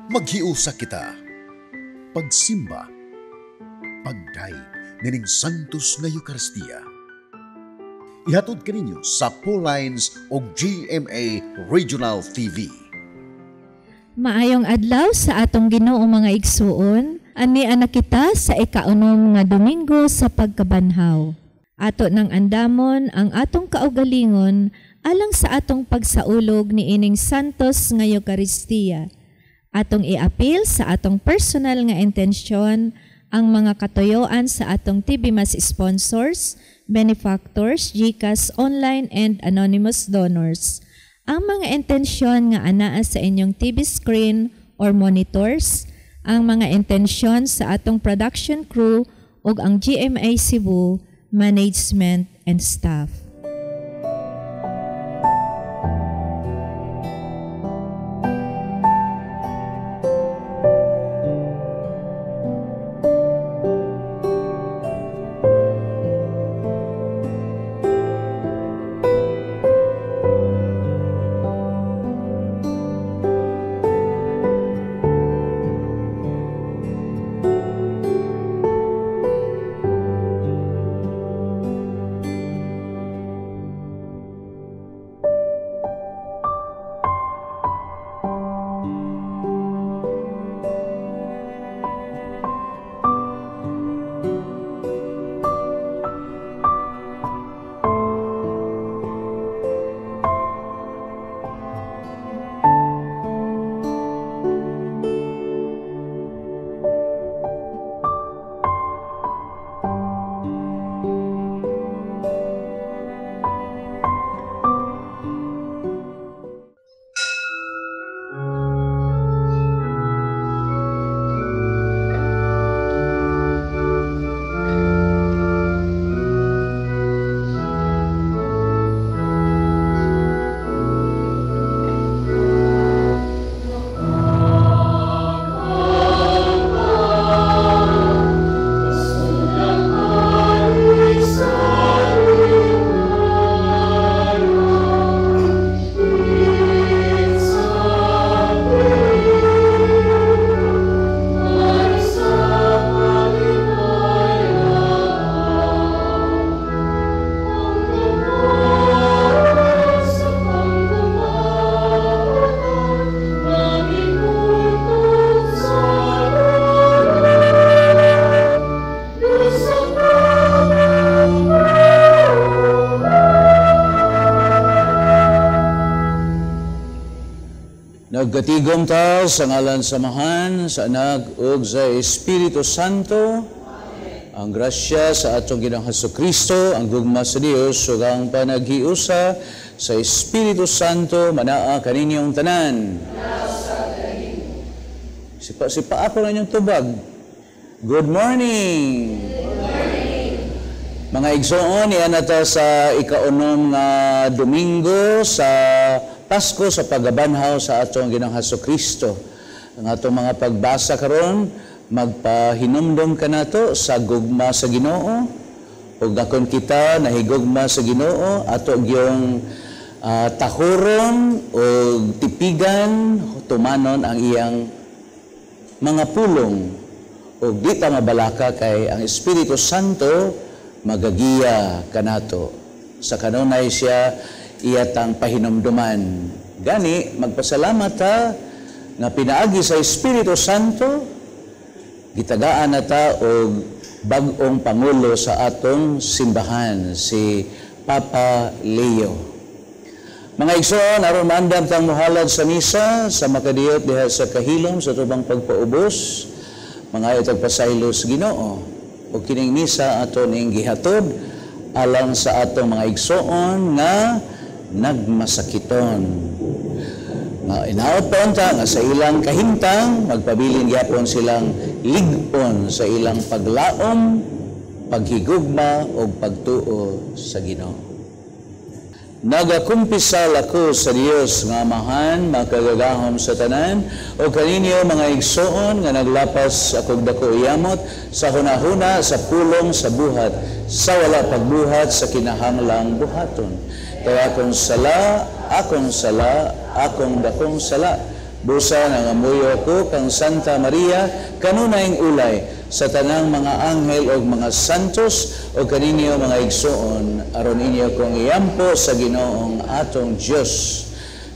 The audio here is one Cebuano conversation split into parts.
Maghiusa kita. Pagsimba. Pagdayeg nining Santos nga Eucharistia. Ihatod kaninyo sa Paulines o GMA Regional TV. Maayong adlaw sa atong Ginoo mga igsuon, ani anak kita sa ikaunom nga Domingo sa pagkabanhaw. Ato nang andamon ang atong kaugalingon alang sa atong pagsaulog ni ining Santos nga Eucharistia. Atong iapil sa atong personal nga intensyon ang mga katuyoan sa atong TV Mass sponsors, benefactors, GCash online and anonymous donors. Ang mga intensyon nga anaa sa inyong TV screen or monitors, ang mga intensyon sa atong production crew ug ang GMA Cebu management and staff. Nagkatigom ta sa ngalan sa Amahan, sa Anak ug sa Espiritu Santo. Amen. Ang grasya sa atong Ginoong Hesukristo, ang gugma sa Dios ug ang panaghiusa sa Espiritu Santo manaa kaninyong tanan. Sipa ako na inyong tubag. Good morning. Good morning. Mga igsoon, iyan na ta sa ikaunom nga Domingo sa Pasko sa pagabanhaw sa atong Ginoong Hesukristo. Ang atong mga pagbasa karon, magpahinumdom kanato sa gugma sa Ginoo. Ug akon kita nahigugma sa Ginoo, ato gyung tahuron og tipigan, tumanon ang iyang mga pulong. Ug di ta mabalaka kay ang Espiritu Santo magagiya kanato. Sa kanunay siya iyatang pahinumduman. Gani, magpasalamat ta nga pinaagi sa Espiritu Santo, gitagaan na ta og bag-ong pangulo sa atong simbahan, si Papa Leo. Mga igsoon, aron maandam tang mohalad sa misa, sa makadiyot diha sa kahilom sa tubang pagpaubos, mga itagpasaylo sa Ginoo. O kining misa ato ning gihatod alang sa atong mga igsoon nga nagmasakiton. Nga inaot pa unta nga sa ilang kahimtang magpabilin gyapon silang lig-on sa ilang paglaom, paghigugma ug pagtuo sa Ginoo. Nagakumpisal ako sa Dios nga Amahan, makagagahom sa tanan, o kaninyo mga igsoon nga naglapas akong dako iyamot sa hunahuna, sa pulong, sa buhat, sa wala pagbuhat, sa kinahanglang buhaton. Kaya akong sala, akong sala, akong dakong sala. Busa nangamuyo ko kang Santa Maria, kanunayng ulay sa tanang mga anghel og mga santos o kaninyo mga igsoon, aron inyo kong iampo sa Ginoong atong Dios.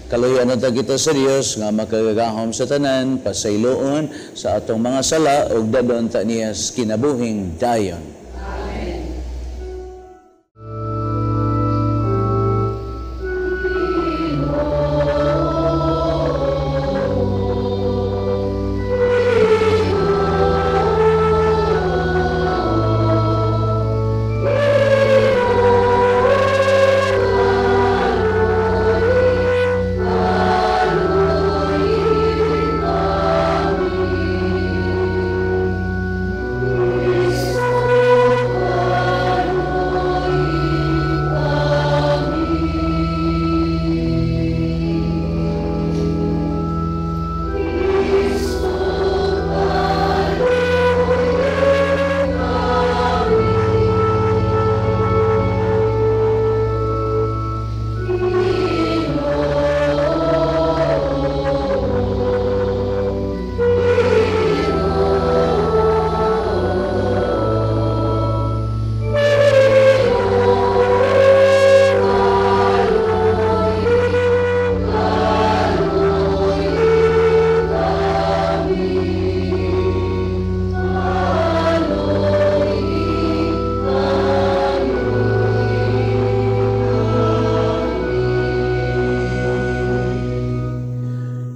Kaluyan na kita sa Dios nga makagagahom sa tanan, pasayloon sa atong mga sala ug dadon ta niya kinabuhing dayon.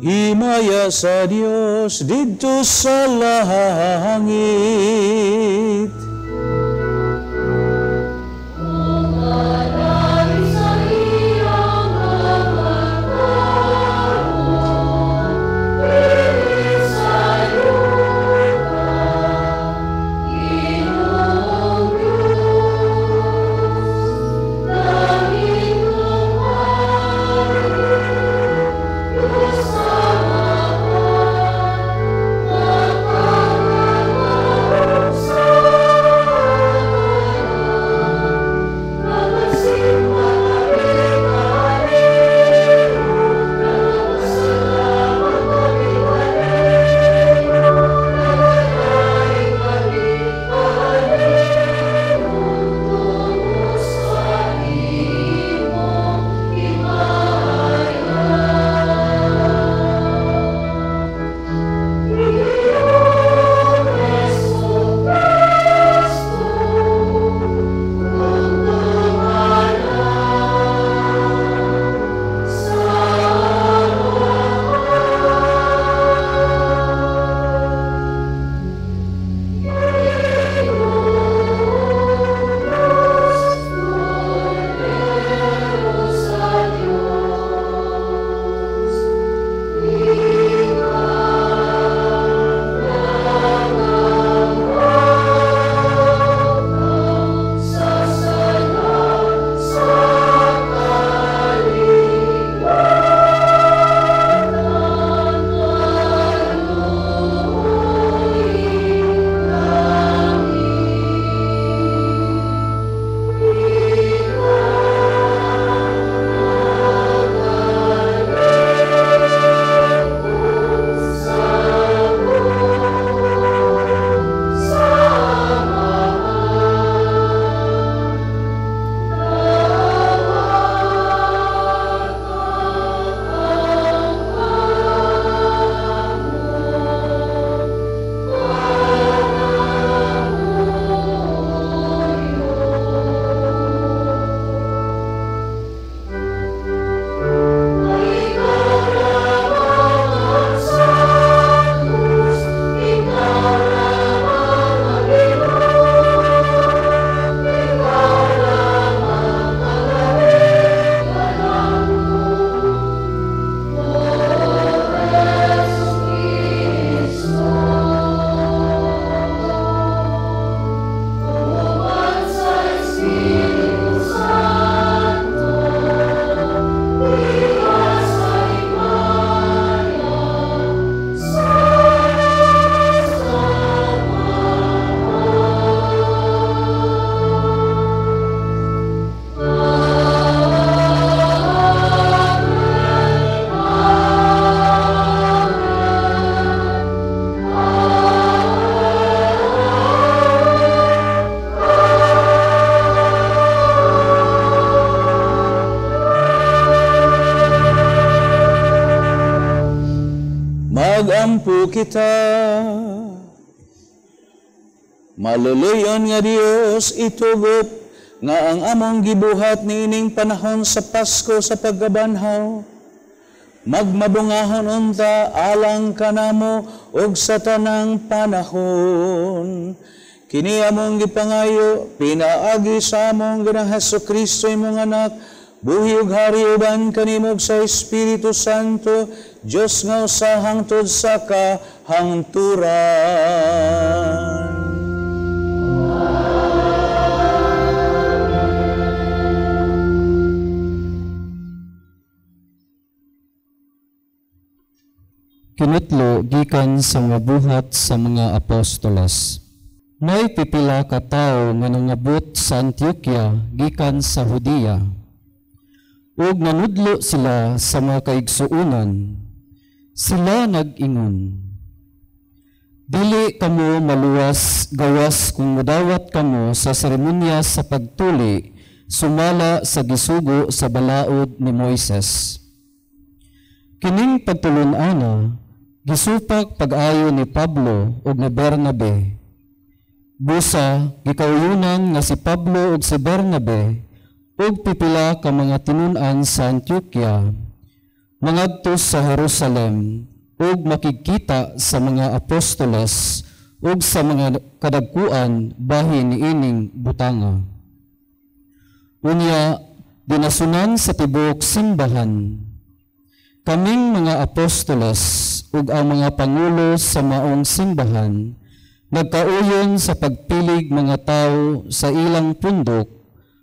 Himaya sa Dios didto sa langit. Ampo kita. Maluluyon nga Dios, itugot nga ang among gibuhat niining panahon sa Pasko sa pagkabanhaw, magmabungahon unta alang kanamo ug sa tanang panahon. Kini among gipangayo pinaagi sa among Ginoong Hesukristo, imong anak, buhi ug hari uban kanimo sa Espiritu Santo, Dios nga usa hangtod sa kahangturan. Kinutlo gikan sa mga buhat sa mga apostoles. May pipila ka tawo nga nangabot sa Antioquia gikan sa Judea, ug nanudlo sila sa mga kaigsuonan. Sila nag-ingon, "Dili kamo maluwas gawas kung modawat kamo sa seremonya sa pagtuli sumala sa gisugo sa balaod ni Moises." Kining pagtulun-ana gisupak pag-ayo ni Pablo ug ni Bernabe. Busa gikauyunan nga si Pablo ug si Bernabe ug pipila ka mga tinun-an sa Antioquia mangadto sa Jerusalem ug makigkita sa mga apostoles ug sa mga kadagkuan bahin niining butanga. Unya dinasunan sa tibuok simbahan, kaming mga apostoles ug ang mga pangulo sa maong simbahan nagkauyon sa pagpilig mga tao sa ilang pundok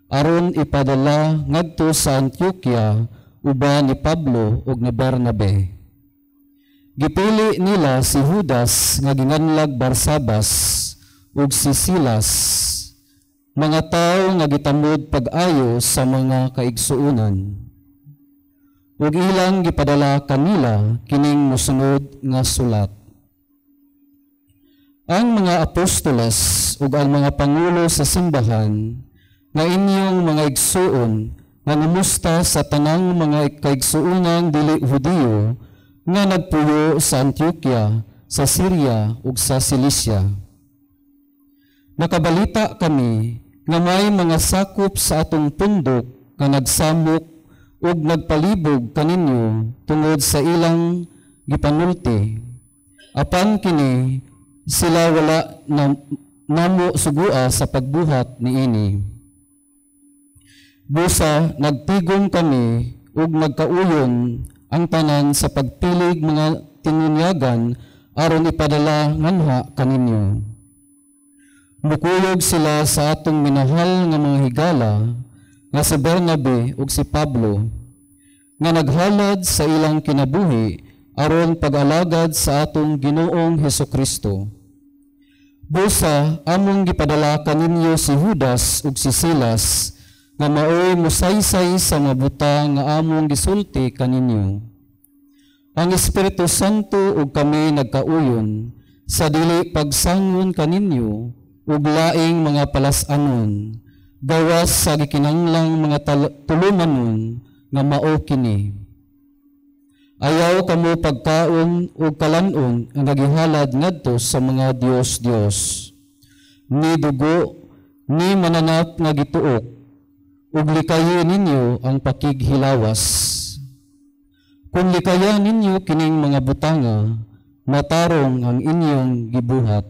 aron ipadala ngadto sa Antioquia uban ni Pablo ug ni Bernabe. Gipili nila si Judas nga ginganlag Barsabas ug si Silas, mga tao nga gitamod pag-ayo sa mga kaigsuonan. Ug ilang gipadala kanila kining mosunod nga sulat. Ang mga apostoles ug ang mga pangulo sa simbahan nga inyong mga igsuon nga ngumusta sa tanang mga kaigsuonang dili Hudiyo nga nagpuyo sa Antioquia, sa Syria ug sa Cilicia. Nakabalita kami nga may mga sakop sa atong pundok nga nagsamok ug nagpalibog kaninyo tungod sa ilang gipanulti. Apan kini sila wala na namo sugua sa pagbuhat niini. Busa nagtigom kami ug nagkauyon ang tanan sa pagpilig mga tinunyagan aron ipadala nganha kaninyo. Mukuyog sila sa atong minahal nga mga higala nga si Bernabe ug si Pablo, nga naghalad sa ilang kinabuhi aron pag-alagad sa atong Ginoong Hesukristo. Busa among gipadala kaninyo si Judas ug si Silas nga maoy musaysay sa mabuta nga among gisulti kaninyo. Ang Espiritu Santo ug kami nagkauyon sa dili pagsangon kaninyo ug laing mga palas-anon, gawas sa gikinahanglang mga tulumanon nga mao kini. Ayaw kamo pagkaon o kalan-on nga nagihalad ngadto sa mga Dios-Dios, ni dugo, ni mananap nga gituok, ug likayi ninyo ang pakighilawas. Kung likayan ninyo kining mga butanga, matarong ang inyong gibuhat.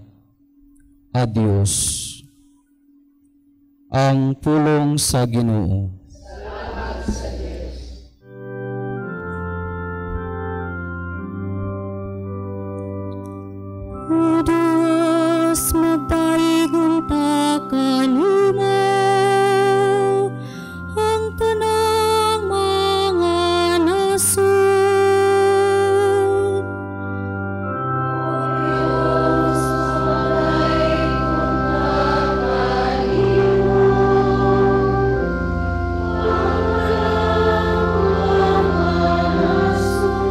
Adios. Ang pulong sa Ginoo. Salamat sa Diyos. O Diyos, magdaigon ta kanimo ang tanang mga nasod. O Diyos, magdaigon ta kanimo ang tanang mga nasod.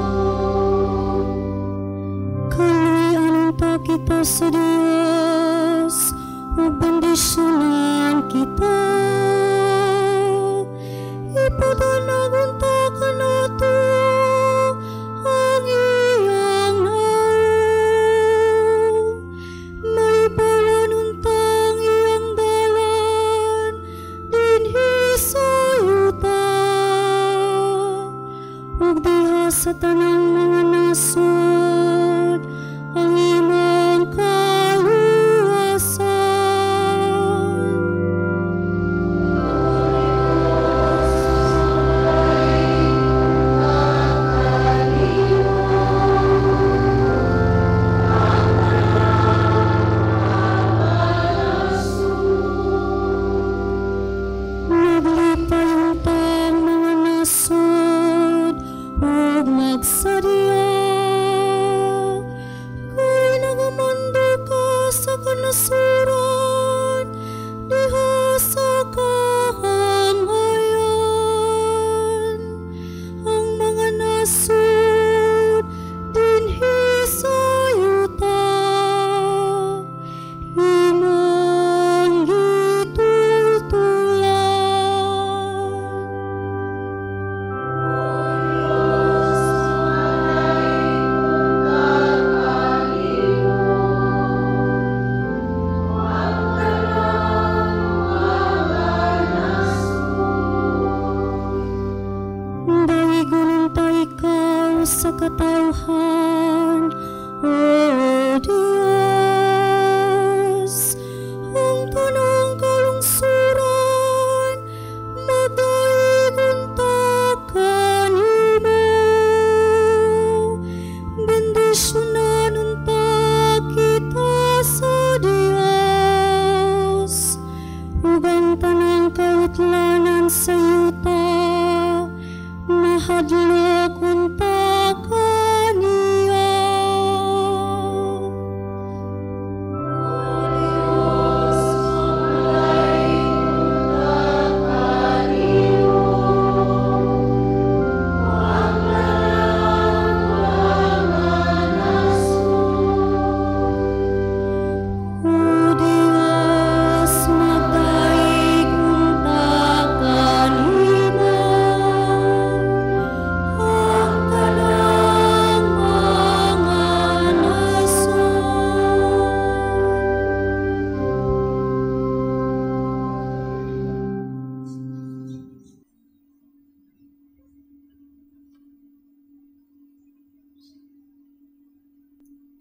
Kaluy-an ta kita sa Diyos, ug bendisyonan kita. Ipadanag unta kanato ang iyang naong.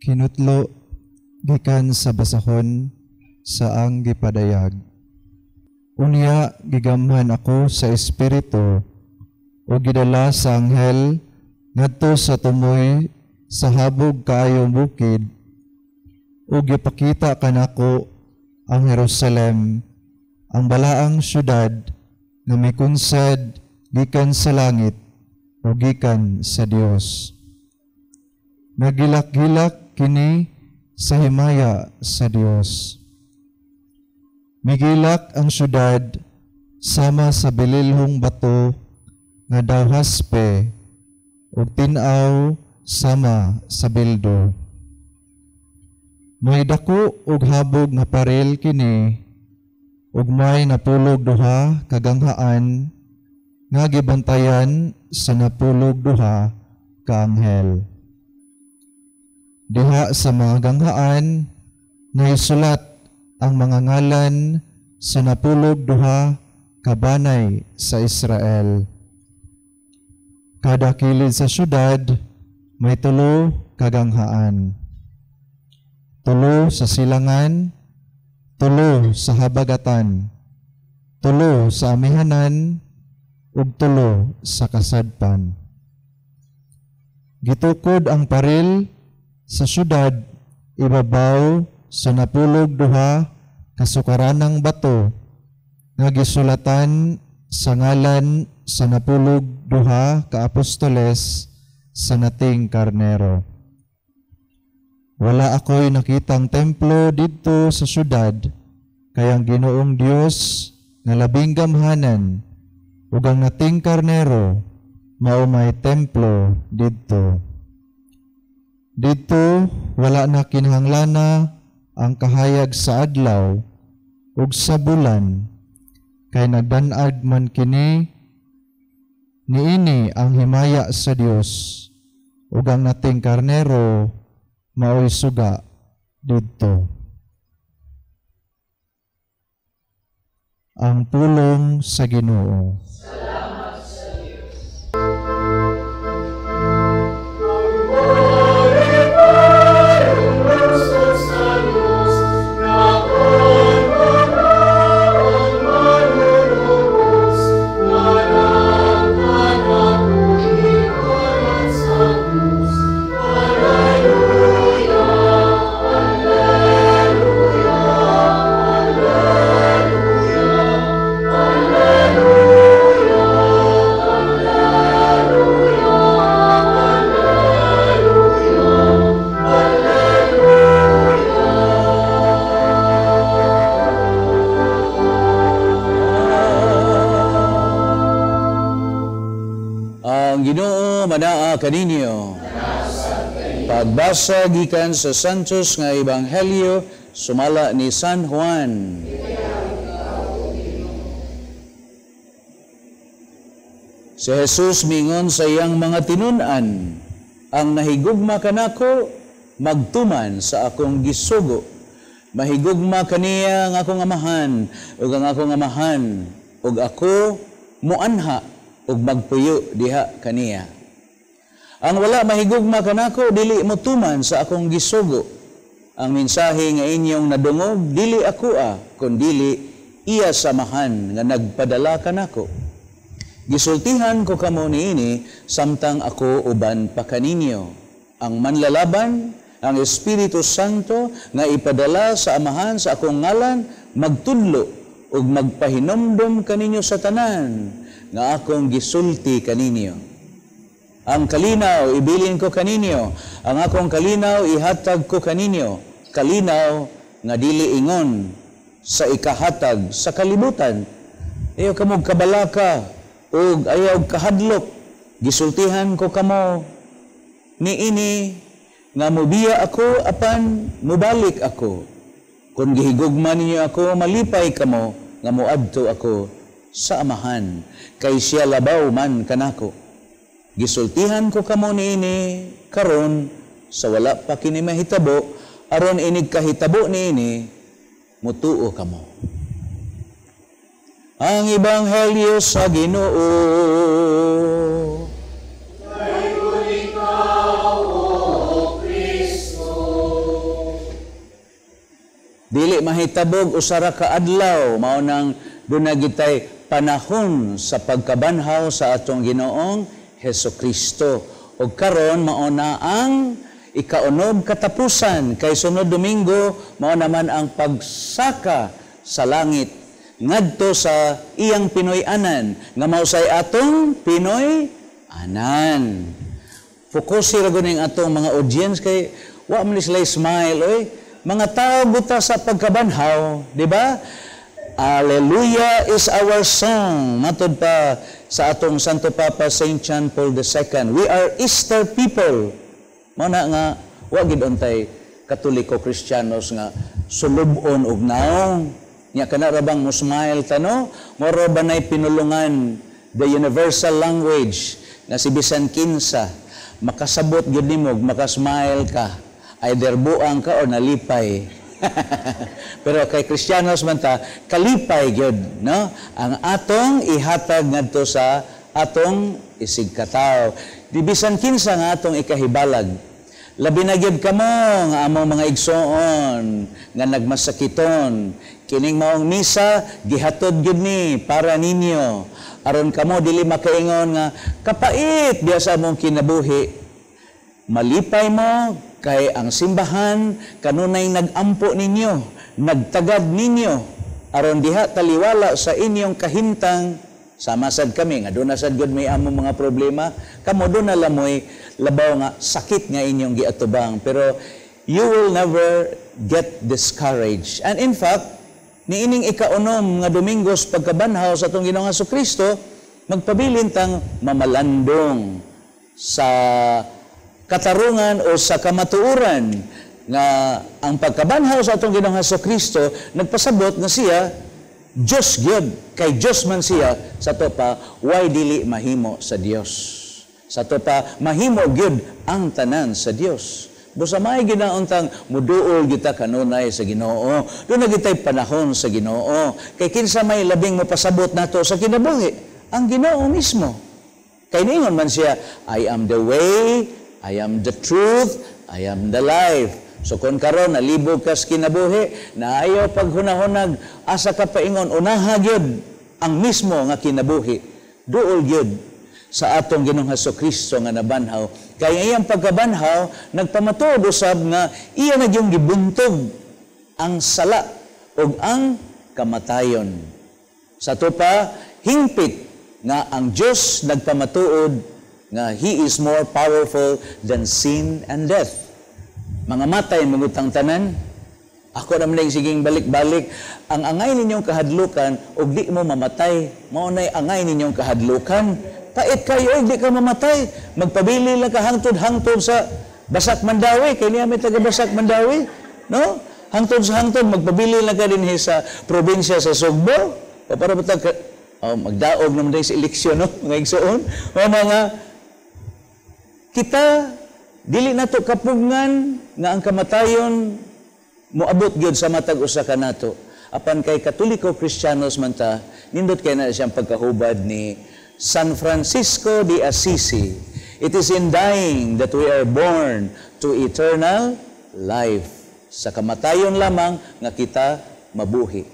Kinutlo gikan sa basahon sa ang gipadayag. Unya gigamhan ako sa espiritu o gidala sa anghel ngadto sa tumoy sa habog kaayong bukid o gipakita kanako ang Jerusalem, ang balaang syudad nga mikunsad gikan sa langit o gikan sa Dios. Nagilak-gilak kini sa himaya sa Dios. Migilak ang syudad sama sa bililhong bato nga daw haspe ug tin-aw sama sa bildo. May dako ug habog nga paril kini ug may 92 ka ganghaan nga gibantayan sa 92 ka anghel. Diha sa mga ganghaan naisulat ang mga ngalan sa 92 ka banay sa Israel. Kada kilid sa syudad may 3 ka ganghaan. 3 sa silangan, 3 sa habagatan, 3 sa amihanan, ug 3 sa kasadpan. Gitukod ang paril sa syudad ibabaw sa 92 kasukaranang bato nga gisulatan sa ngalan sa 92 ka apostoles sa nating karnero. Wala ako'y nakitang templo didto sa syudad, kay ang Ginoong Dios nga labing gamhanan ug ang nating karnero mao may templo didto. Didto wala na kinahanglana ang kahayag sa adlaw ug sa bulan, kay nagdan-ag man kini niini ang himaya sa Dios ug ang nating karnero maoy suga didto. Ang pulong sa Ginoo. Salamat sa Dios. Manaa kaninyo. Pagbasa gikan sa Santos nga Ebanghelyo sumala ni San Juan. Si Jesus mingon sa iyang mga tinun-an, ang nahigugma kanako magtuman sa akong gisugo. Mahigugma kaniya ang akong amahan ug ang akong amahan ug ako muanha ug magpuyo diha kaniya. Ang wala mahigugma kanako dili motuman sa akong gisugo. Ang mensahe nga inyong nadungog dili ako kundili iya samahan nga nagpadala kanako. Gisultihan ko kamo niini samtang ako uban pa kaninyo. Ang manlalaban, ang Espiritu Santo nga ipadala sa amahan sa akong ngalan, magtudlo ug magpahinomdom kaninyo sa tanan nga akong gisulti kaninyo. Ang kalinaw ibilin ko kaninyo, ang akong kalinaw ihatag ko kaninyo, kalinaw nga dili ingon sa ikahatag sa kalibutan. Ayaw kamo kabalaka ug ayaw kahadlok, gisultihan ko kamo niini nga mubiya ako apan mubalik ako. Kung gihigugma ninyo ako, malipay kamo nga moadto ako sa amahan, kay siya labaw man kanako. Gisultihan ko kamo niini karon sa wala pa kini mahitabo, aron inig kahitabo niini mutuo kamo. Ang Ebanghelyo sa Ginoo. Dayon ikaw, O Kristo. Dili mahitabog usa ra ka adlaw, mao nang duna gitay panahon sa pagkabanhaw sa atong Ginoong Hesukristo. Og karon mao na ang ikaunom katapusan, kay sunod Domingo mao naman ang pagsaka sa langit ngadto sa iyang Pinoy-anan nga mausay atong Pinoy-anan. Focus ra gud ning atong mga audience kay wa man sila smile oy. Mga tao buta sa pagkabanhaw, di ba? Alleluia is our song. Matod pa sa atong Santo Papa Saint John Paul II. We are Easter people. Mao na nga wa gid untay Katoliko Kristiyanos nga sulub-on og naong. Nya kana ra bang mo smile ta, no? Moro ba nay pinulungan, the universal language nga si bisan kinsa makasabot gyud nimo, makasmile ka, either buang ka or nalipay. Pero kay Kristiyanos man ta, kalipay gyud, no? Ang atong ihatag ngadto sa atong isigkatawo. Di bisan kinsa nga atong ikahibalag. Labi na gyud kamo nga among mga igsoon nga nagmasakiton. Kining maong misa gihatod gyud ni para ninyo. Aron kamo dili makaingon nga kapait biya sa among kinabuhi. Malipay mo kay ang simbahan kanunay nagampo ninyo, nagtagad ninyo aron diha taliwala sa inyong kahimtang. Sama sad kami nga doon na sad gud may among mga problema, kamo doon na lamoy labaw nga sakit nga inyong giatubang, pero you will never get discouraged. And in fact, niining ikaunom nga Domingos pagkabanhaw sa atong Ginoong Kristo, magpabilin tang mamalandong sa katarungan o sa kamatuoran nga ang pagkabanhaw sa atong Ginoong Kristo nagpasabot nga siya Diyos gyud, kay Diyos man siya. Sa to pa, why dili mahimo sa Dios? Sa to pa, mahimo gyud ang tanan sa Dios. Busa may ginauntang muduol kita kanunay sa Ginoo. Doon na gitay panahon sa Ginoo. Kay kinsa may labing mapasabot nato sa kinabuhi? Ang Ginoo mismo. Kay ningon man siya, "I am the way, I am the truth, I am the life." So kung karon nalibog kas kinabuhi, na ayaw paghunahunag, asa ka paingon, unaha gyud ang mismo nga kinabuhi. Duol gyud sa atong Ginoong Hesukristo nga nabanhaw. Kay iyang pagkabanhaw, nagpamatuod usab nga iya na gyung gibuntog ang sala ug ang kamatayon. Sa to pa, hingpit nga ang Dios nagpamatuod nga He is more powerful than sin and death. Mga matay mangutang tanan, ako naman yung siging balik-balik, ang angay ninyong kahadlukan, og di mo mamatay, mao na'y angay ninyong kahadlukan. Pait kayo, og di ka mamatay. Magpabili lang ka hangtod-hangtod sa Basak Mandawi, kay niya may taga Basak Mandawi, no? Hangtod sa hangtod, magpabili lang ka din sa probinsya sa Sugbo. O para ba ka, oh, magdaog naman din sa eleksyon, no? Mga igsoon. O mga, kita, dili nato kapugngan nga ang kamatayon moabot gyud sa matag usa ka nato. Apan kay Katoliko Kristiyanos man ta, nindot kay na siyang pagkahubad ni San Francisco de Assisi. It is in dying that we are born to eternal life. Sa kamatayon lamang nga kita mabuhi.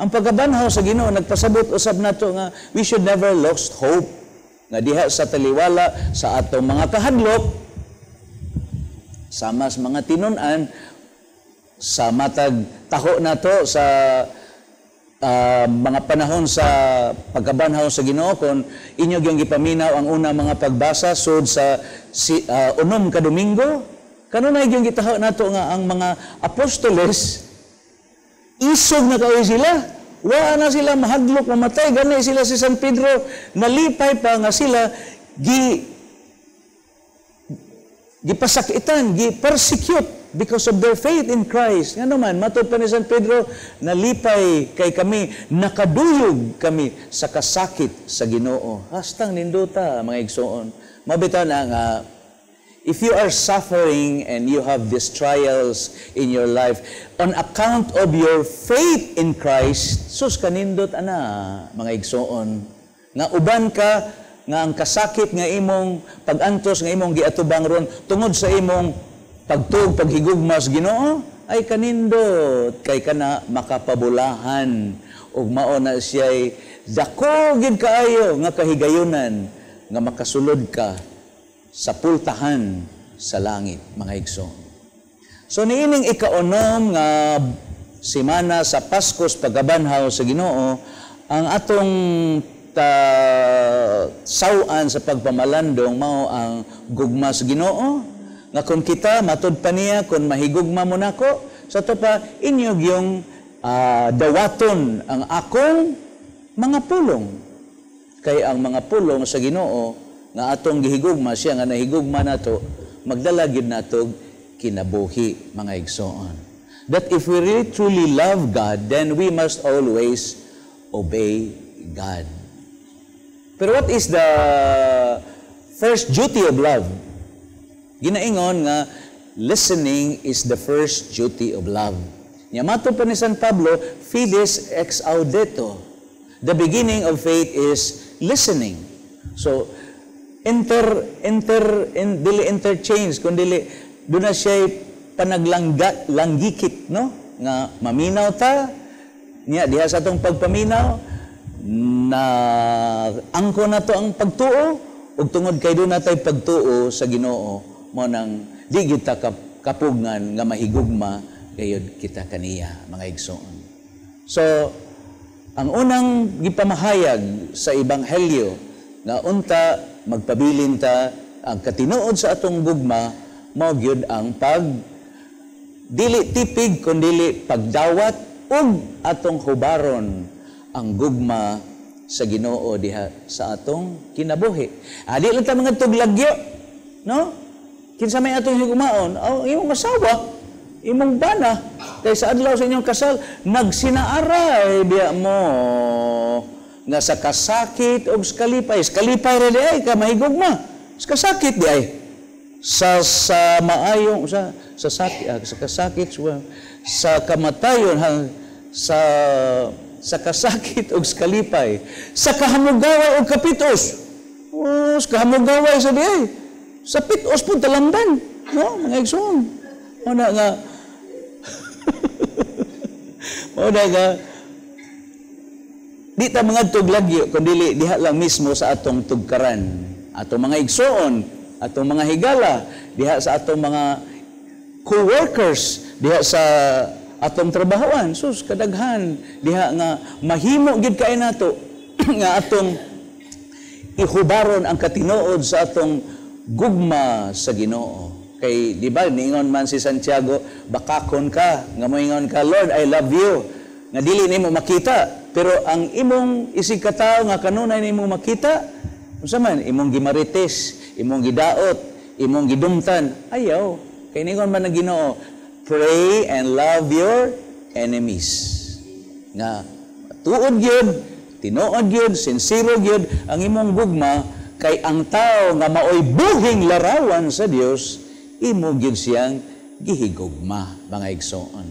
Ang pagkabanhaw sa Ginoo nagpasabot usab nato nga we should never lost hope nga diha sa taliwala sa atong mga kahadlok, sama sa mga tinun-an, sa matag taho nato sa mga panahon sa pagkabanhaw sa Ginoo. Kon inyo gyung gipaminaw ang una mga pagbasa sud sa unom ka Domingo, kanunay gyung gitaho nato nga ang mga apostoles isog na kayo sila, wa na sila mahadlok mamatay, ganay sila si San Pedro nalipay pa nga sila gipasakitan, gi-persecute because of their faith in Christ. Nga naman, matod pa ni San Pedro, nalipay kay kami, nakaduyog kami sa kasakit sa Ginoo. Hastang nindota, mga igsoon. Mabita na nga, if you are suffering and you have these trials in your life, on account of your faith in Christ, sus kanindot ana, mga igsoon. Nga uban ka, nga ang kasakit nga imong pag-antos nga imong giatubang ron tungod sa imong pagtuog, paghigugma sa Ginoo, Ay kanindot kay kana makapabulahan ug mao na siya'y dako gid kaayo nga kahigayunan nga makasulod ka sa pultahan sa langit, mga igsoon. So niining ikaunom nga semana sa Paskos pagkabanhaw sa Ginoo, ang atong saw-an sa pagpamalandong mao ang gugma sa Ginoo, nga kung kita matud pa niya kung mahigugma mo nako, sa to pa inyo gyung dawaton ang akong mga pulong. Kay ang mga pulong sa Ginoo nga atong gihigugma, siya nga nahigugma nato, magdala gyud nato kinabuhi, mga igsoon. That if we really truly love God, then we must always obey God. Pero what is the first duty of love? Ginaingon nga listening is the first duty of love. Nya mato pa ni San Pablo, fides ex audeto. The beginning of faith is listening. So, dili interchange, kundi doon na siya'y panaglangga, langgikit, no? Nga maminaw ta, niya diha sa atong pagpaminaw, na angko na to ang pagtuo, ug tungod kay doon natay pagtuo sa Ginoo, mo nang di kita kapugngan nga mahigugma gayud kita kaniya, mga igsoon. So, ang unang gipamahayag sa Ebanghelyo nga unta magpabilin ta ang katinuod sa atong gugma, mao gyud ang pag dili tipig kundili pagdawat ug atong hubaron ang gugma sa Ginoo diha sa atong kinabuhi. Di lang ta mga tuglagyo, no? Kinsa may atong higumaon? Oh, imong asawa, imong bana, kay sa adlaw sa inyong kasal nagsinaaray biya mo nga sa kasakit og sa kalipay. Sa kalipay ra di ay ka mahigugma. Sa kasakit di ay sa maayong sa sakit, sa kasakit, sa kamatayon, sa kasakit og sa kalipay, sa kahamugaway og kapitos. Oh, sa kahamugaway sa di ay sa pitos po talamban, no, mga igsoon. Mao nga mao na nga di ta mangadtog lagyo kundi diha lang mismo sa atong tugkaran, atong mga igsoon, atong mga higala, diha sa atong mga co-workers, diha sa atong trabahoan. Sus, kadaghan diha nga mahimo gyud kay nato nga atong ihubaron ang katinuod sa atong gugma sa Ginoo. Kay di ba niingon man si Santiago, bakakon ka nga moingon ka, Lord, I love you, nga dili nimo makita, pero ang imong isig katawo nga kanunay nimo makita, unsa man imong gimarites, imong gidaot, imong gidumtan, ayaw. Kay niingon man ang Ginoo, pray and love your enemies. Nga tuod gyud, tinuod gyud, sinsero gyud ang imong gugma kay ang tao nga maoy buhing larawan sa Dios, imo gyud siyang gihigugma, mga igsoon.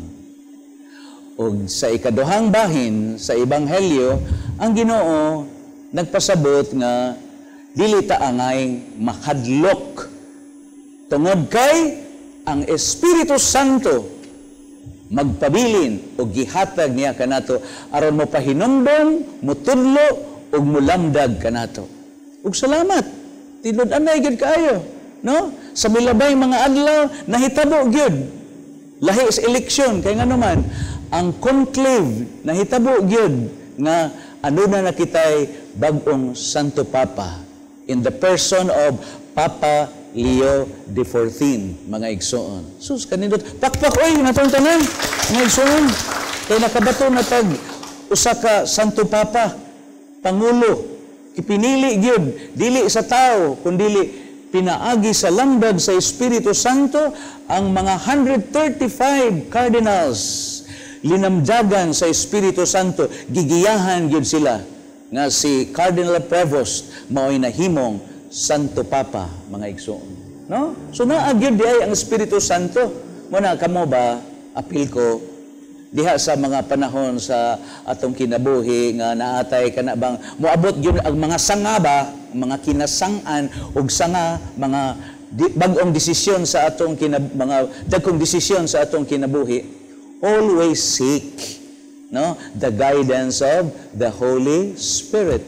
Og sa ikaduhang bahin sa Ebanghelyo, ang Ginoo nagpasabot nga dili ta angay makadlok tungod kay ang Espiritu Santo magpabilin o gihatag niya kanato aron mo pahinumdom, mutudlo ug mulamdag kanato. Ug salamat, tinud-anay gyud kaayo, no? Sa milabay mga adlaw nahitabo gyud lahi sa eleksyon kay ngano man ang conclave nahitabo gyud nga ano na nakitay bag-ong Santo Papa in the person of Papa Leo XIV, mga igsoon. Sus, kanindot, pakpak, oy, natong tanan, mga igsoon. Kay nakabato na tag usa ka Santo Papa, Pangulo, ipinili gyud, dili sa tao, kundili pinaagi sa lambag sa Espiritu Santo ang mga 135 cardinals linamdagan sa Espiritu Santo, gigiyahan gyud sila nga si Cardinal Prevost maoy nahimong Santo Papa, mga igsoon. No? So naa gyud di ay ang Espiritu Santo. Muna kamo ba, apil ko diha sa mga panahon sa atong kinabuhi nga naatay kana bang moabot gyud ang mga sanga ba, mga kinasang-an og sanga, mga bag-ong desisyon sa atong mga dagkong desisyon sa atong kinabuhi, always seek, no, the guidance of the Holy Spirit.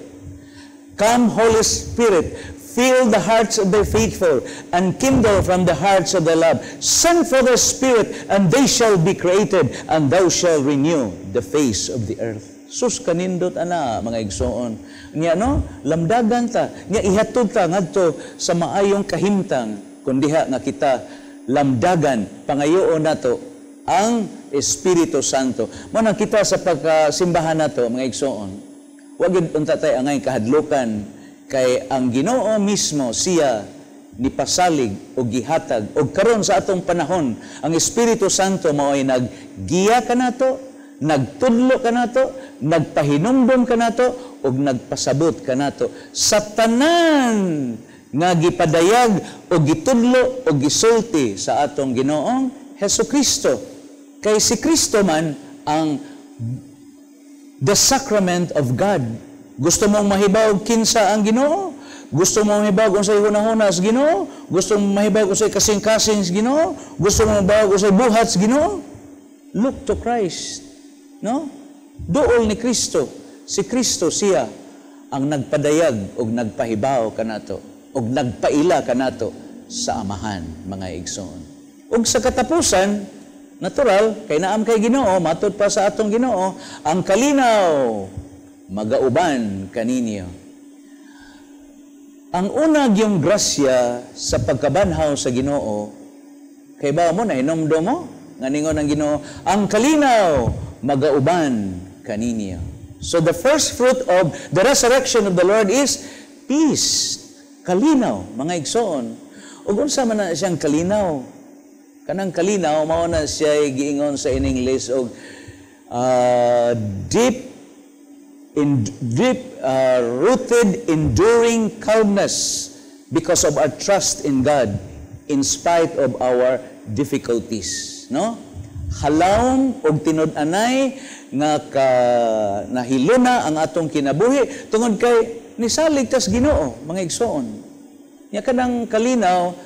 Come, Holy Spirit, fill the hearts of the faithful and kindle from the hearts of the love. Send for the Spirit and they shall be created, and thou shalt renew the face of the earth. Sus, kanindot ana, mga igsoon. Nya, no, lamdagan ta, nya ihatod ta ngadto sa maayong kahimtang kun diha nga kita lamdagan, pangayoon nato ang Espiritu Santo. Mo nang kita sa pagkasimbahan nato, mga igsoon, wa gid unta tay angay kahadlukan kay ang Ginoo mismo siya nipasalig og gihatag og karon sa atong panahon ang Espiritu Santo mao'y naggiya kanato, nagtudlo kanato, nagpahinumdom kanato ug nagpasabot kanato sa tanan nga gipadayag o gitudlo o gisulti sa atong Ginoong Hesukristo. Kay si Kristo man ang the sacrament of God. Gusto mong mahibaw kinsa ang Ginoo? Gusto mong mahibaw kung sa'y hunahuna sa Ginoo? Gusto mong mahibaw kung sa'y kasing-kasing sa Ginoo? Gusto mong mahibaw kung sa'y buhat sa Ginoo? Look to Christ. No? Duol ni Kristo. Si Kristo siya ang nagpadayag og nagpahibaw kanato og nagpaila kanato sa Amahan, mga igsoon. Ug sa katapusan, natural, kay naam kay Ginoo, matud pa sa atong Ginoo, ang kalinaw magauban kaninyo. Ang una gyung grasya sa pagkabanhaw sa Ginoo, kay ba mo na hinumdum mo nga ningon ang Ginoo, ang kalinaw magauban kaninyo. So the first fruit of the resurrection of the Lord is peace, kalinaw, mga igsoon. Ug unsa man na siyang kalinaw? Kanang kalinaw mao na siya giingon sa in English og deep in deep rooted enduring calmness because of our trust in God in spite of our difficulties, no? Halawom og tinud-anay nga ka nahiluna ang atong kinabuhi tungod kay nisalig tas Ginoo, mga igsoon. Nya kanang kalinaw,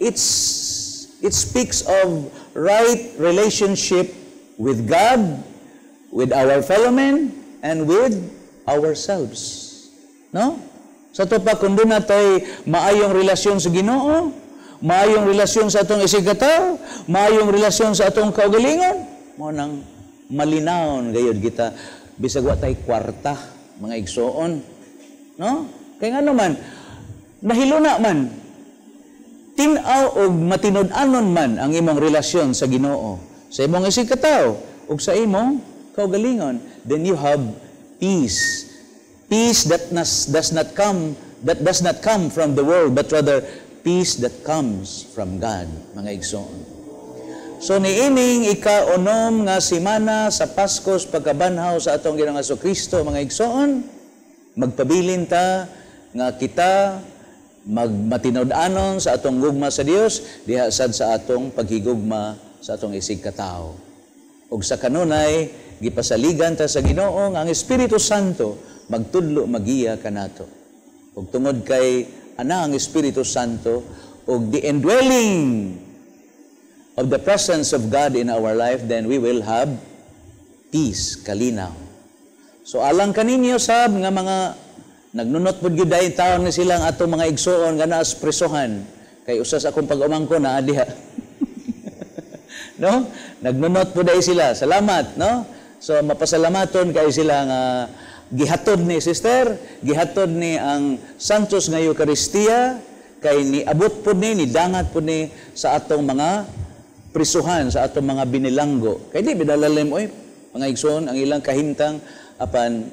it speaks of right relationship with God, with our fellow men, and with ourselves. No? Sa to pa, kung doon natay maayong relasyon sa Ginoo, maayong relasyon sa atong isigkatawo, maayong relasyon sa atong kaugalingon, mo nang malinawon gayud kita bisag wa tay kwarta, mga igsoon. No? Kay ngano man, nahiluna man, tin-aw og matinud-anon man ang imong relasyon sa Ginoo, sa imong isigkatawo ug sa imong kaugalingon, then you have peace. Peace that does not come from the world, but rather peace that comes from God, mga igsoon. So niining ika-unom nga simana sa Paskos pagkabanhaw sa atong Ginoong Kristo, mga igsoon, magpabilin ta nga kita magmatinud-anon sa atong gugma sa Dios diha sad sa atong paghigugma sa atong isigkatawo. Ug sa kanunay gipasaligan ta sa Ginoo nga ang Espiritu Santo magtudlo, magiya kanato. Ug tungod kay ana ang Espiritu Santo ug the indwelling of the presence of God in our life, then we will have peace, kalinaw. So alang kaninyo sab nga mga nagnunot pud gyud dayon taon ni silang atong mga igsoon nga naa sa presohan, kay usa sa akong pag-umangko naa diha. No? Nagnunot pud dahil sila. Salamat, no? So mapasalamaton kay sila nga gihatod ni sister, gihatod ni ang Santos nga Eucharistia kay niabot pud ni, nidangat pud ni sa atong mga prisuhan, sa atong mga binilanggo. Kay di bidalalim oy, mga igsoon, ang ilang kahimtang, apan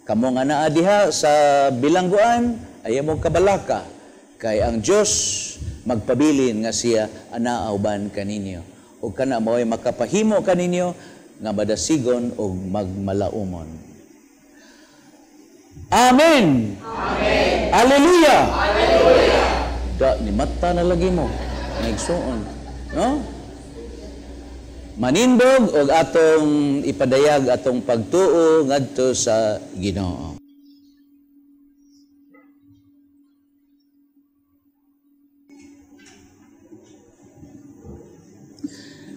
kamo nga naa diha sa bilangguan, ayaw mo kabalaka kay ang Dios magpabilin nga siya anaa uban kaninyo. Ug kana mao'y makapahimo kaninyo nga madasigon og magmalaumon. Amen. Amen. Hallelujah. Hallelujah. Da ni mata na lagi mo, igsoon, no? Manindog og atong ipadayag atong pagtuo ngadto sa Ginoo.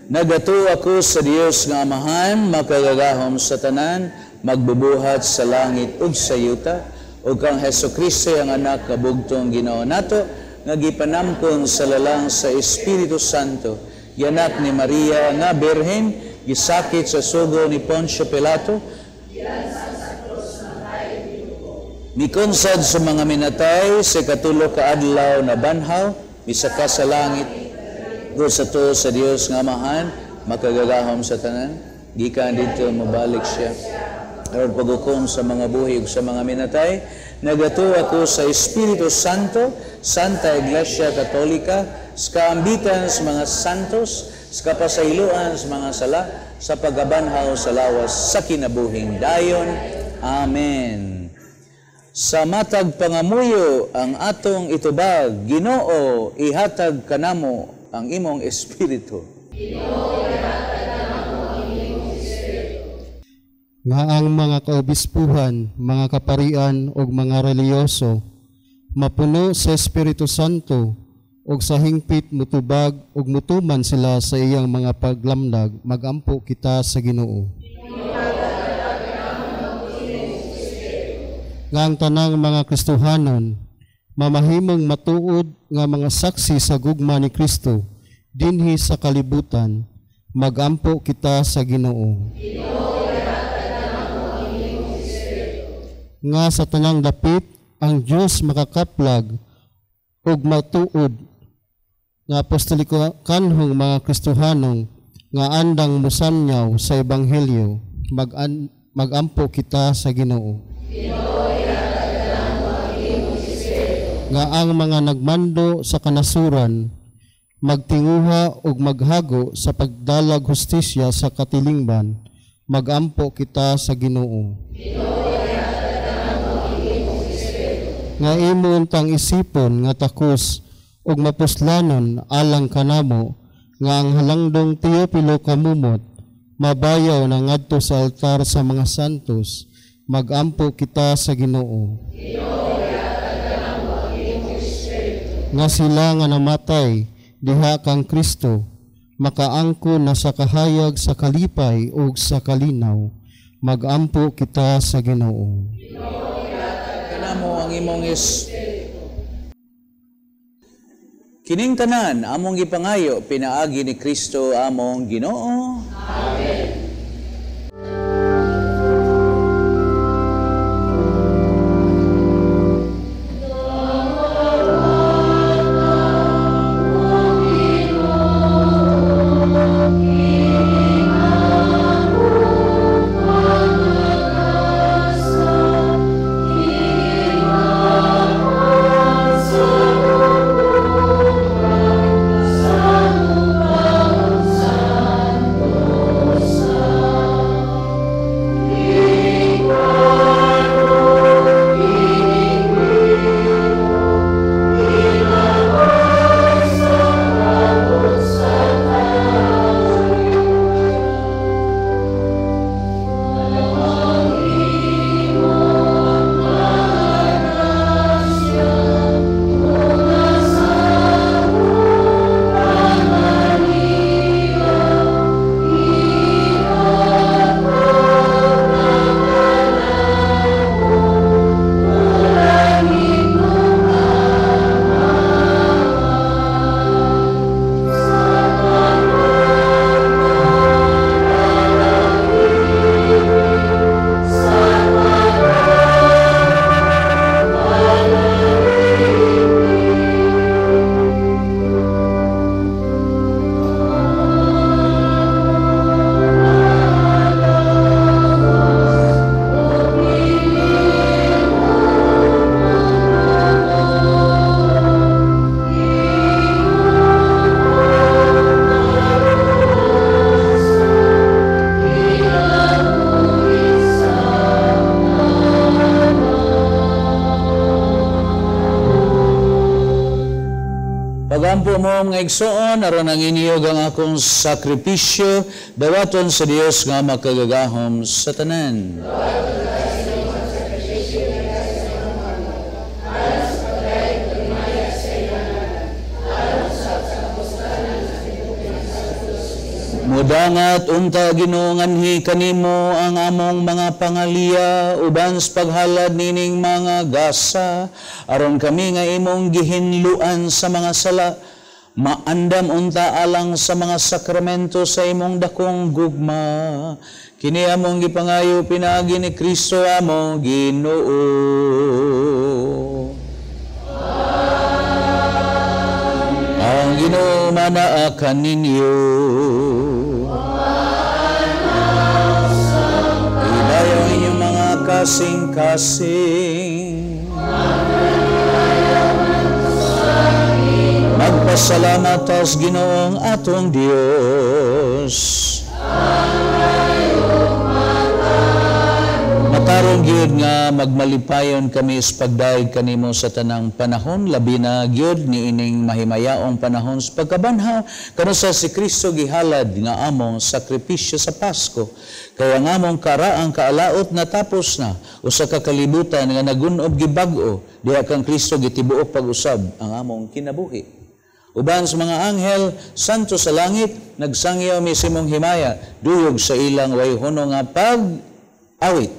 Nagatuo ako sa Dios nga Amahan, makagagahom sa tanan, magbubuhat sa langit ug sa yuta, ug kang Hesukristo ang anak kabugtong Ginoo nato, nga gipanamkon sa lalang sa Espiritu Santo, gianak ni Maria nga Birhen, gisakit sa sugo ni Poncio Pilato, mikonsad sa mga minatay, sa katulo ka adlaw na banhaw, misaka sa langit, go sa tuo sa Dios nga Amahan, makagagahom sa tanan, gikan didto mobalik siya aron paghukom sa mga buhi ug sa mga minatay. Nagatuo ako sa Espiritu Santo, Santa Iglesia Katolika, sa kaambitan sa mga santos, sa kapasayloan sa mga sala, sa pagabanhaw sa lawas sa kinabuhing dayon. Amen. Sa matag pangamuyo ang atong itubag, Ginoo, ihatag kanamo ang imong espiritu. Nga ang mga kaobispuhan, mga kaparian ug mga reliyoso mapuno sa Espiritu Santo ug sa hingpit mutubag ug mutuman sila sa iyang mga paglamdag, magampo kita sa Ginoo. Nga ang tanang mga Kristohanon mamahimong matuod nga mga saksi sa gugma ni Kristo dinhi sa kalibutan, magampo kita sa Ginoo. Nga sa tanang dapit ang Dios makakaplag ug matuod nga apostoliko kanhong mga Kristohanong nga andang mosanyaw sa ebanghelyo, magampo kita sa Ginoo. Nga ang mga nagmando sa kanasuran magtinguha ug maghago sa pagdalag hustisya sa katilingban, magampo kita sa Ginoo. Nga imo untang isipon nga takos ug mapuslanon alang kanamo nga ang halangdong Teopilo kamumot mabayaw na ngadto sa altar sa mga santos, magampo kita sa Ginoo. Nga sila nga namatay diha kang Kristo makaangko na sa kahayag sa kalipay ug sa kalinaw, magampo kita sa Ginoo. Kanamo ang imong kining tanan among gipangayo pinaagi ni Kristo among Ginoo. Amen. Pagampo mo mga igsoon, aron ang inyog ang akong sakripisyo, dawaton sa Dios nga makagagahom sa tanan. Mudangat unta Ginoo nganhi kanimo ang among mga pangaliya uban sa paghalad nining mga gasa aron kami nga imong gihinluan sa mga sala maandam unta alang sa mga sakramento sa imong dakong gugma. Kini among gipangayo pinaagi ni Kristo among Ginoo. Ang Ginoo manaa kaninyo. Ibayo ang inyong mga kasing-kasing. Magpasalamat tas Ginoong atong Dios. Matarong gyud nga magmalipayon kami sa pagdayeg kanimo sa tanang panahon, labi na gyud niining mahimayaong panahon sa pagkabanhaw, kanusa si Kristo gihalad nga among sakripisyo sa Pasko. Kaya nga among karaang kaalaot natapos na, usa ka kalibutan nga nagun-ob gibag-o, diha kang Kristo gitibuok pag-usab ang among kinabuhi. Uban sa mga anghel, santo sa langit, nagsangyaw mi sa imong himaya, duyog sa ilang wayhono nga pag-awit.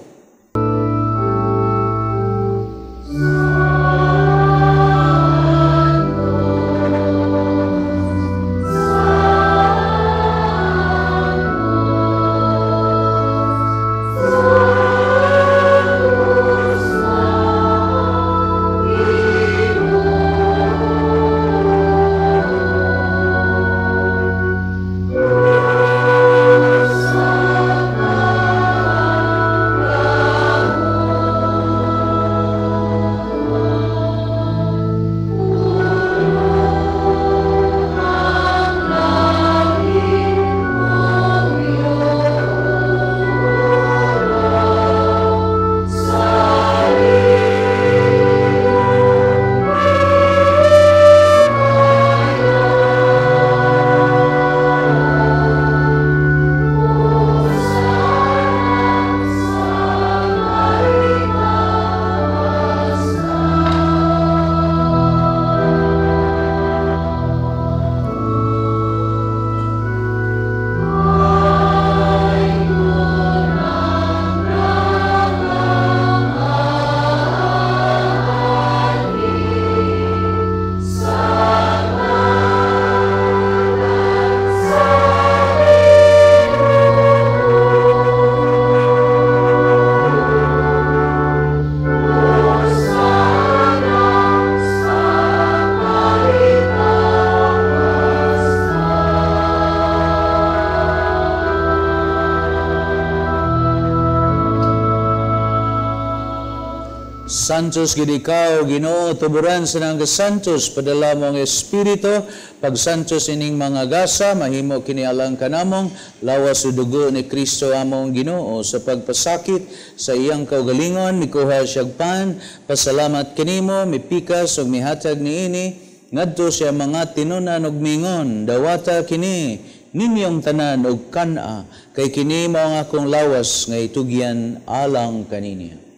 Santos gid ikaw, Ginoo, tuburan sa nang santos, padala mo ang Espiritu, pagsantos ining mga gasa, mahimo kini alang kanamong, lawas o dugo ni Kristo among Ginoo, sa pagpasakit sa iyang kaugalingon, mikuha siyag pan, pasalamat kanimo, mipikas ug mihatag niini, ngadto siya mga tinunan ug mingon, dawata kini, ninyong tanan og kan-a, kay kini mao ang akong lawas nga itugyan alang kaninyo.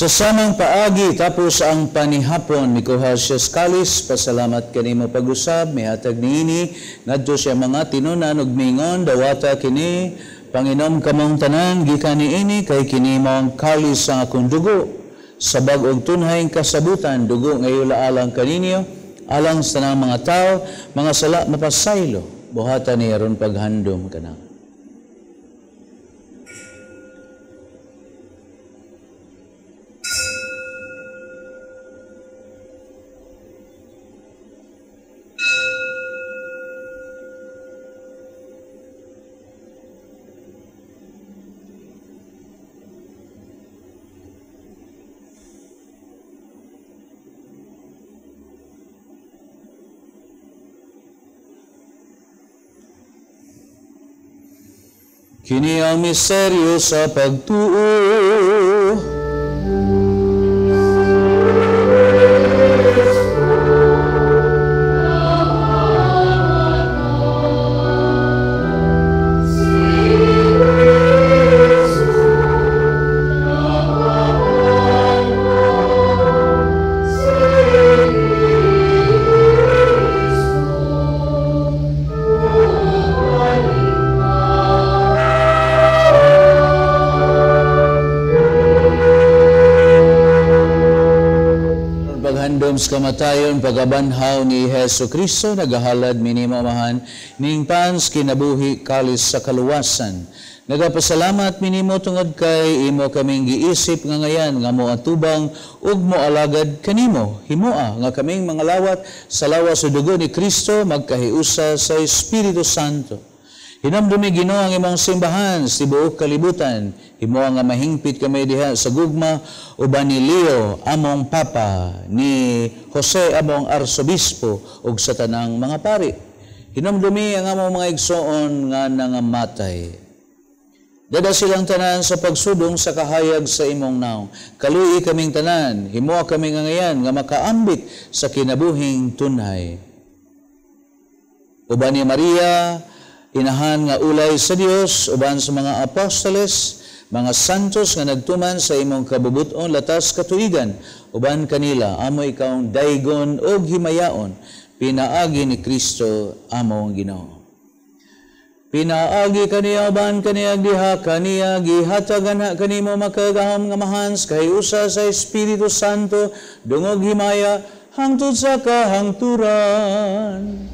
Sa samang paagi, tapos ang panihapon, mikuha siya sa kalis, pasalamat kanimo pag-usab, mihatag niini, ngadto siya mga tinunan ug mingon, dawata kini, Panginom kamong tanan, gikan niini, kay kini mao ang kalis sa akong dugo, sa bag-ong tunhayng kasabutan, dugo ngayula alang kaninyo, alang sa tanang mga tao, mga sala mapasaylo, buhatan niya ron paghandom kanang. Kini ang misteryo sa pagtuo. Kamatayon pagabanhaw ni Hesus Kristo, nagahalad minimo Amahan ning pans kinabuhi kalis sa kaluwasan. Nagapasalamat minimo tungod kay imo kaming giisip nga ngayan nga moatubang ug moalagad kanimo. Himoa nga kaming mga lawat sa lawas ug dugo ni Kristo magkahiusa sa Espiritu Santo. Hinamdumi Ginoo ang imong simbahan sa tibuok kalibutan. Himoa nga mahingpit kami diha sa gugma uban ni Leo among Papa, ni Jose among Arsobispo ug sa tanang mga pari. Hinamdumi ang among mga igsoon nga nangamatay. Dada silang tanan sa pagsudong sa kahayag sa imong naong. Kaluyi kaming tanan, himoa kami nga ngayan nga makaambit sa kinabuhing tunhay. Uban ni Maria, inahan nga ulay sa Dios, uban sa mga apostoles, mga santos nga nagtuman sa imong kabubuton latas katuigan, uban kanila amo ikaw daygon og himayaon, pinaagi ni Kristo among Ginoo. Pinaagi kaniya uban kaniya diha kaniya gihatagan kanimo makagahom nga mahans kahiusa sa Espiritu Santo dungog himaya hangtod sa kahangturan.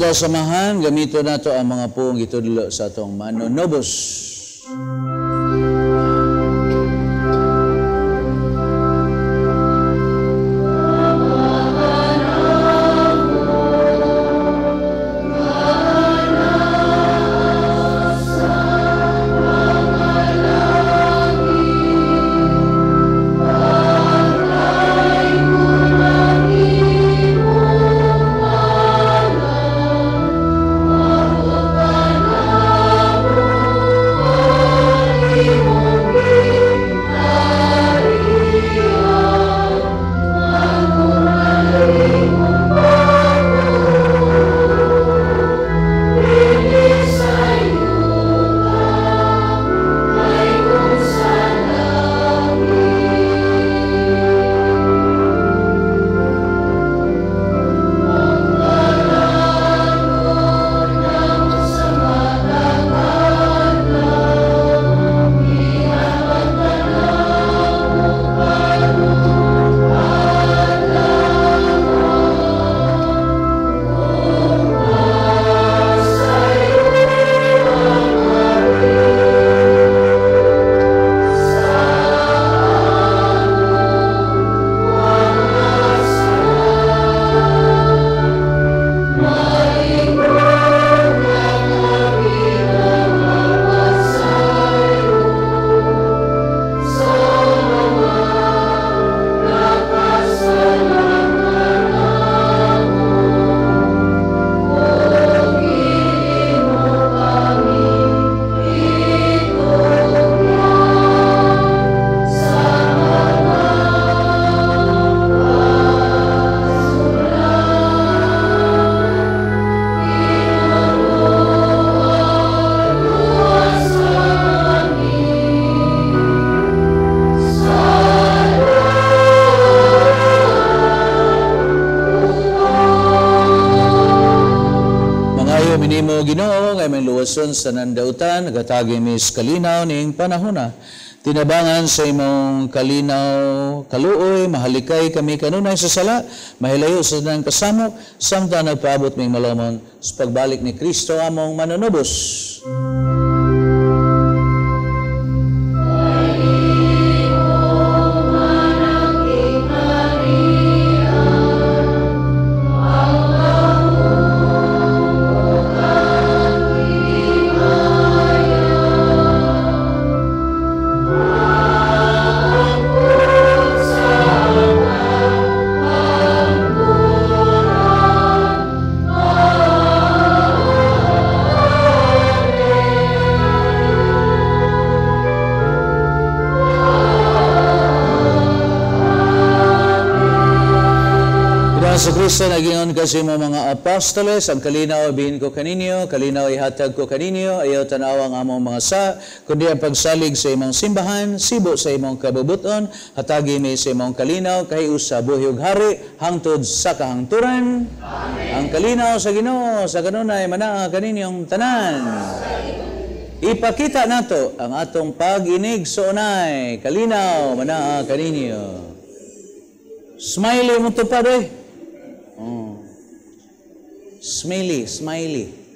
Samahan, gamito nato ang mga puong gitudlo sa atong manonobos. Ginoo nga aming luwason sa nandautan, nagatagi mis kalinaw ning panahona. Tinabangan sa imong kalinaw, kaluoy, mahalikay kami kanunay sa sala, mahilayo sa tanang kasamok, samtang nagpaabot ming malomon sa pagbalik ni Kristo among manunubos. Sa Kristo nagingon kasi mo mga apostoles, ang kalinaw bihin ko kaninyo, kalinaw ihatag ko kaninyo, ayaw tanaw ang among mga sa, kundi ang pagsalig sa imong simbahan, sibo sa imong kabubuton, hatagi mi sa imong kalinaw, kahiusa buhi ug hari, hangtod sa kahangturan. Amen. Ang kalinaw sa Ginoo, sa kanunay manaa kaninyong tanan. Ipakita nato ang atong pag-inig suunay, kalinaw manaa kaninyo. Smiley mo tupad eh. Oh. Smiley, smiley.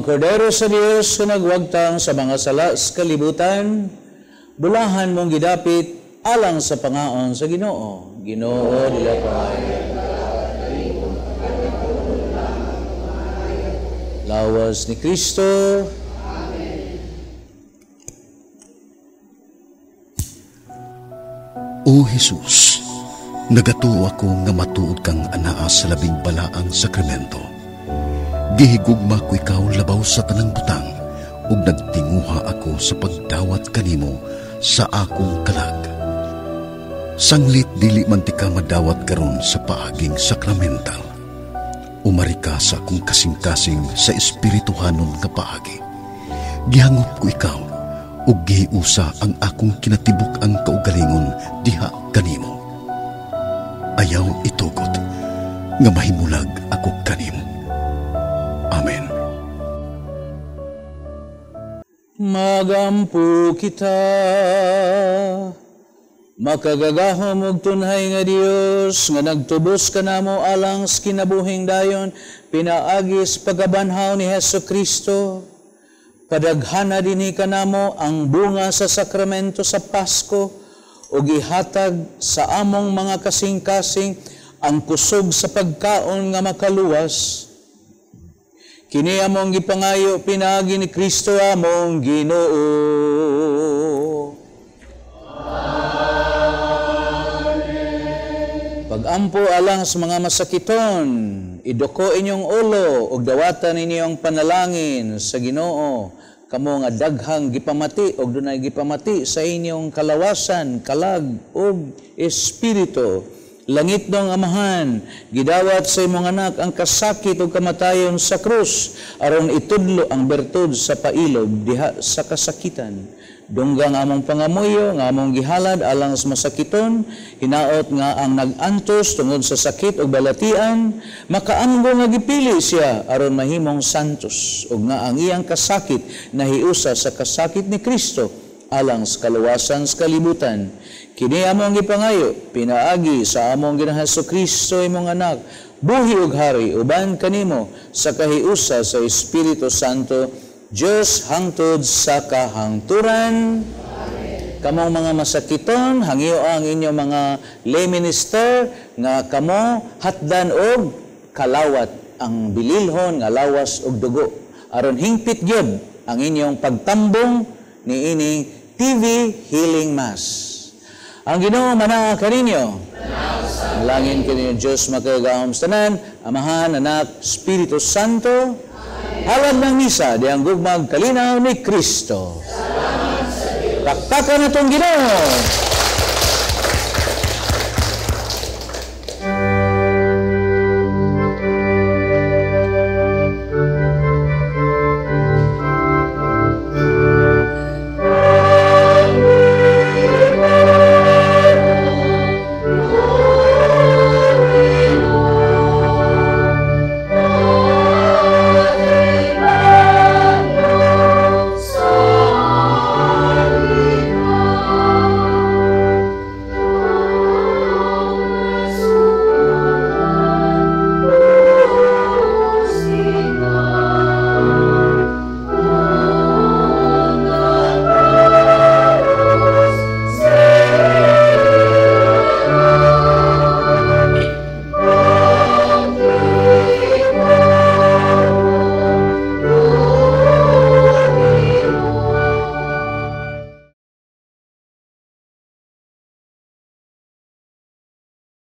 Kordero sa Dios nga nagwagtang sa mga sala sa kalibutan, bulahan mong gidapit alang sa pangaon sa Ginoo. Ginoo, dila pangayon. Lawas ni Kristo. Amen. O Jesus, nagatuo ako nga matuod kang anaa sa labing balaang sakramento. Gihigugma ko ikaw labaw sa tanang butang ug nagtinguha ako sa pagdawat kanimo sa akong kalag. Sanglit dili man ti ka madawat karon sa paaging sakramental. Umari ka sa akong kasing-kasing sa espirituhanon nga paagi. Gihangop ko ikaw ug gihiusa ang akong kinatibuk-ang kaugalingon diha kanimo. Ayaw itugot nga mahimulag ako kanimo. Amen. Magampo kita, makagagahom og tunhay nga Dios nga nagtubos kanamo alang sa kinabuhing dayon pinaagi sa pagkabanhaw ni Hesus Kristo. Padaghana dinhi kanamo ang bunga sa sakramento sa Pasko ug ihatag sa among mga kasing-kasing ang kusog sa pagkaon nga makaluwas. Kini among gipangayo pinaagi ni Kristo among Ginoo. Amen. Pagampo alang sa mga masakiton, iduko inyong ulo ug dawatan ninyo ang panalangin sa Ginoo. Kamo nga daghang gipamati og dunay gipamati sa inyong kalawasan, kalag ug espiritu. Langitnong Amahan, gidawat sa imong anak ang kasakit ug kamatayon sa krus aron itudlo ang bertud sa pailob diha sa kasakitan. Dunggang among pangamuyo nga among gihalad alang sa masakiton, hinaot nga ang nag-antos tungod sa sakit ug balatian, makaamgo nga gipili siya aron mahimong santos ug nga ang iyang kasakit nahiusa sa kasakit ni Kristo alang sa kaluwasan sa kalibutan. Kini among gipangayo pinaagi sa among Ginoong Hesukristo, imong anak, buhi ug hari uban kanimo sa kahiusa sa Espiritu Santo, Dios hangtod sa kahangturan. Amen. Kamong mga masakiton, hangyo ang inyong mga lay minister nga kamo hatdan og kalawat ang bililhon nga lawas og dugo aron hingpit gyud ang inyong pagtambong niining TV Healing Mass. Ang Ginoo manaa kaninyo. Langin kaninyo Diyos makagagahom sa tanan, Amahan, Anak, Espiritu Santo. Halad ng misa, di ang gugmag kalinaw ni Kristo. Pakpakan natong Ginoo.